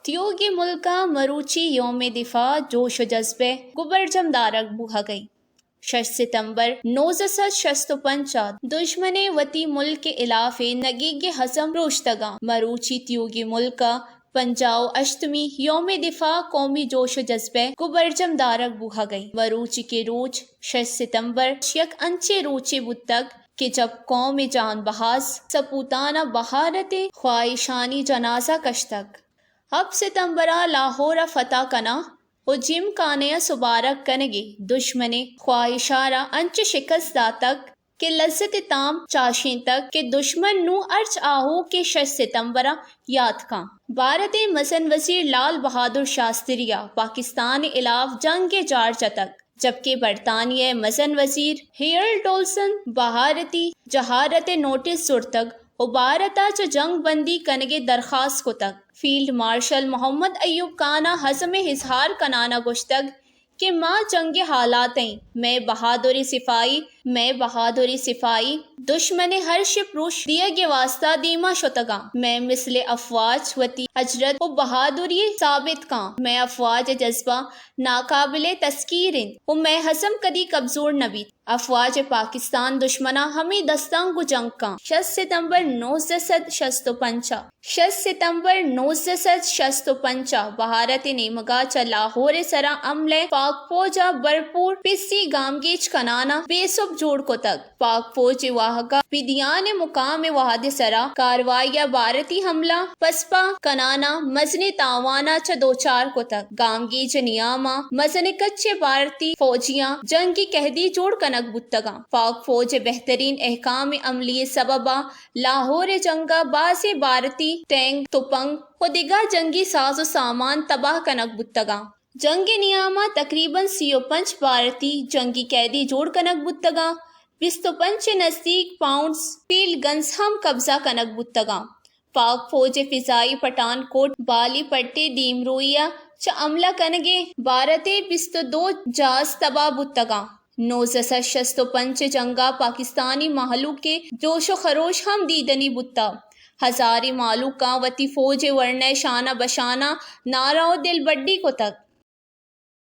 تیوگیں ملک ءَ مروچی یوم دفاع جوش ءُ جذبہ گوں برجم دارگ بوھگ ءَ اِنت۔ شش ستمبر نوزدہ سد شست ءُ پنچ ءَ دژمن ءَ وتی ملک ءِ ھلاف ءَ نگیگ ءِ ازم پروشتگ اَنت۔ مروچی تیوگیں ملک ءَ پنجاہ ءُ ھشتمی یوم دفاع قومی جوش ءُ جذبہ گوں برجم دارگ بوھگ ءَ اِنت۔ مروچی کہ روچ شش ستمبر یک انچیں روچے بوتگ کہ جب قوم ءِ جانباز سپوتان ءَ بھارت ءِ خواھشانی جنازہ کشتگ۔ ھپت ستمبر ءَ لاھور ءَ فتح کنان ءُ جیم خانہ ءَ سبارگ کنگ ءَ دژمن ءِ خواھش ءَ را انچو شکست داتگ کہ لذت ءِ تام چاشینتگ کہ دژمن نوں ھرچ آھوکے شش ستمبر ءَ یات کنت۔ بھارت ءِ مزن وزیر لال بہادر شاستری ءَ پاکستان ءِ ھلاف جنگ ءِ جار جتگ، جبکہ برطانیہ ءِ مزن وزیر ہیئرڈ اولسن بھارتی جہارت ءِ نوٹس زرتگ ءُ بھارت ءَ چہ جنگ بندی کنگ ءِ درخواست کتگ۔ فیلڈ مارشل محمد ایوب خان ءَ عزم ءِ اظہار کنان ءَ گوشتگ کہ ما جنگ ءِ حالات ءَ ایں، مئے بہادریں سپاہی، مئے بہادریں سپاہی دشمن ءِ ہر شپ روش دیگ ءِ واستا دیما شتگاں۔ مئے مثل ءِ افواج وتی اجرت ءُ بہادری ءَ ثابت کاں۔ مئے افواج ءِ جذبہ ناقابل تسخیر انت ءُ مئے عزم کدی کمزور نہ بیت۔ افواج پاکستان دشمناں ہمے دستاں گوں جنگ کاں۔ شش ستمبر نوزدہ سد شست ءُ پنچ ءَ، شش ستمبر نوزدہ سد شست ءُ پنچ ءَ بھارت ءِ نیمگا چہ لاہور ءِ سرا حملہ ءَ پاک فوج ءَ بھرپور پسی گامگیج کنان ءَ بے سہب جوڑ کتگ۔ پاک فوج ءِ واہگا بدیان ءِ مقام ءِ وہد ءِ سرا کاروائی ءَ بھارتی حملہ پسپا کنان ءَ مزنیں تاوان ءَ چہ دوچار کتگ۔ گامگیج ءِ نیام ءَ مزنیں کچ ءَ بھارتی فوجیاں جنگی قیدی جوڑ کنگ بوتگاں۔ پاک فوج ءِ بہترین احکام عملی ءِ سبب ءَ لاہور ءِ جنگ ءَ بازیں بھارتی ٹینک، تپنگ ءُ دگہ جنگی ساز ءُ سامان تباہ کنگ بوتگاں۔ جنگ ءِ نیام ءَ تقریباً سی ءُ پنچ بھارتی جنگی قیدی جوڑ کنگ بوتگاں۔ بیست ءُ پنچ ءِ نزدیک پاؤنڈز فیلڈ گنز ہم قبضہ کنگ بوتگاں۔ پاک فوج ءِ فضائی پٹھان کوٹ بالی پٹ ءِ دیمروئی ءَ چہ حملہ کنگ ءَ بھارت ءِ بیست ءُ دو جہاز تباہ بوتگاں۔ نوزدہ سد شست ءُ پنچ ءِ جنگ ءَ پاکستانی مہلوک ءِ جوش ءُ خروش ہم دیدنی بوتگ۔ ہزاریں مہلوکاں وتی فوج ءِ ورنا ءِ شانہ بشانہ نعرہ ءُ دلبڈی کتگ۔